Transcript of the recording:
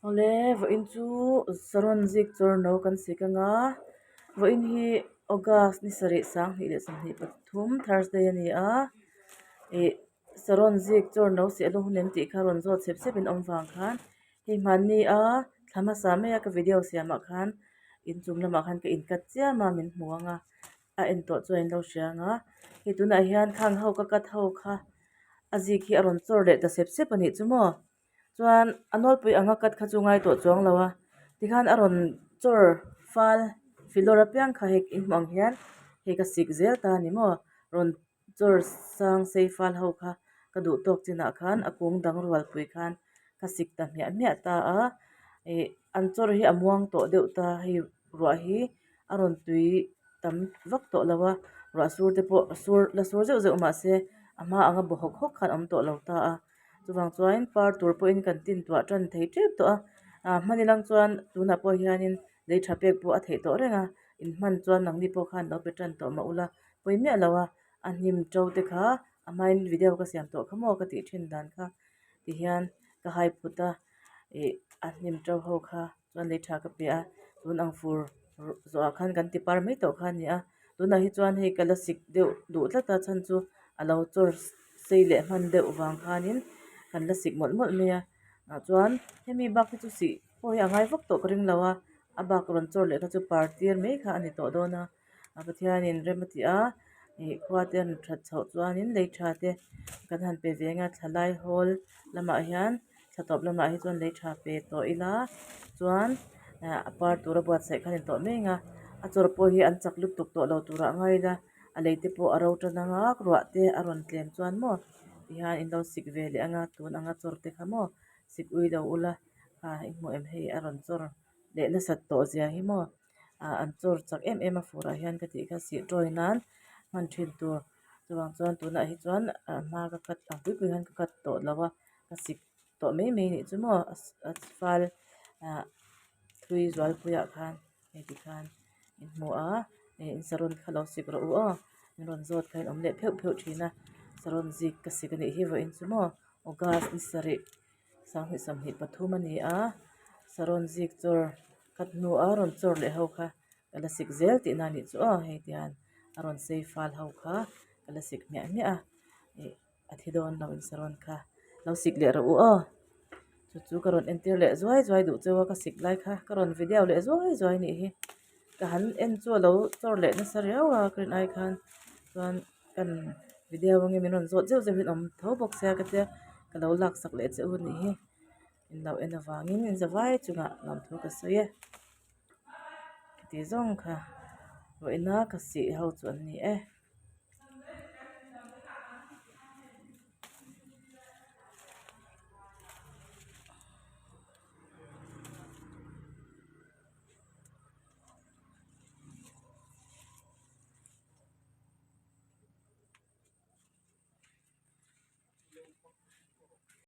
Awle vawiin chu saron zik chawr no kan sik anga vawiin hi august ni sarih 2023 thursday a ni a ih saron zik chawr no seh a hun em tih kha rawn zawt sep sep in awm vang khan hei hmanni a thla hmasa mai a ka video siam ah khan inchung lamah khan ka in cut chiam a min hmu ang a a en tawh chuan in lo hria ang a hei tunah hian khang ho ka cut ho kha a zik hi a rawn chawr leh ta sep sep a nih chu maw. Chuan a nawlpui anga cut kha chu ngai tawh chuang lo a tikhan a rawn chawr fal filawr apiang kha hei in hmuh ang hian hei ka sik zel ta a ni maw rawn chawr sang sei fal ho kha ka duh tawk chinah khan a kung dang rual pui khan ka sik ta hmiah hmiah ta a ih an chawr hi a muang tawh deuh ta hei ruah hi a rawn tui tam vak tawh lo a ruah sur te pawh sur la sur zeuh zeuh mahse a hma anga baw hawk hawk khan a awm tawh lo ta a. Chuvang chuan par tur pawhin kan tintuah tan thei tep tawh a, ah hman ilang chuan tunah pawh hianin lei tha pek pawh a theih tawh reng a, in hman chuan nangni pawh khan lo pe tan tawh mah ula pawi miah lo a, a hnim to te kha a hmain video ka siam tawh kha maw ka tih thin dan kha tihian ka hai phut a ih a hnim to ho kha. Chuan lei tha ka pe a tun ang fur zawh ah khan kan ti par mai tawh kha a ni a tunah hi chuan hei ka la sik deuh duh tlat a chhan chu a lo chawr sei leh hman deuh vang khanin kan la sik mawlh mawlh mai a ah chuan hemi bak hi chu sih pawh hi a ngai vak tawh ka ring lo a a bak rawn chawr leh kha chu par tir mai kha a ni tawh dawn a a Pathianin rem a ti a ih khua te an that chhoh chuanin lei tha te kan han pe ve ang a thla lai hawl lamah hian. Thla tawp lamah hi chuan lei tha pe tawh ila chuan a par tura buatsaih kha a ni tawh mai ang a a chawr pawh hi an chak lutuk tawh lo turah a ngai ila a lei te pawh a ro tan ang a ruah te a rawn tlem chuan maw tihian in lo sik ve leh ang a tun anga chawr te kha maw sik ui lo ula kha i hmuh em hei a rawn chawr leh nasat tawh zia hi maw ah an chawr chak em em a furah hian ka tih kha sih tawi nan hman thin tur chuvang chuan tunah hi chuan a hma ka cut ang pui pui hian ka cut tawh lo a. Ka sik tawh mai mai nih chu maw a fal ah thui zualpuiah khan hei tikhan in hmu a hei in saron kha lo sik rawh u aw in rawn zawt kha in awm leh pheuh pheuh thin a saron zik ka sik a nih hi vawiin chu maw august ni sarih 2023 a ni a saron zik chawr khat hnuah rawn chawr leh ho kha ka la sik zel tihna a nih chu aw hei tihian a rawn sei fal ho kha ka la sik hmiah hmiah a ih. A thi dawn lo in saron kha lo sik leh rawh u aw chu chu ka rawn entir leh zuai zuai duh cheu a ka sik lai kha ka rawn video leh zuai zuai anih hi ka han en chu alo chawr leh nasa riau a ka rin ai khan chuan kan video ange min rawn zawt zeuh zeuh hi an awm tho bawk sia ka tia ka lo lak sak leh che u anih hi in lo en avangin in za vai chungah lawmthu ka sawi e tih zawng kha vawiina ka sih ho chu an ni e.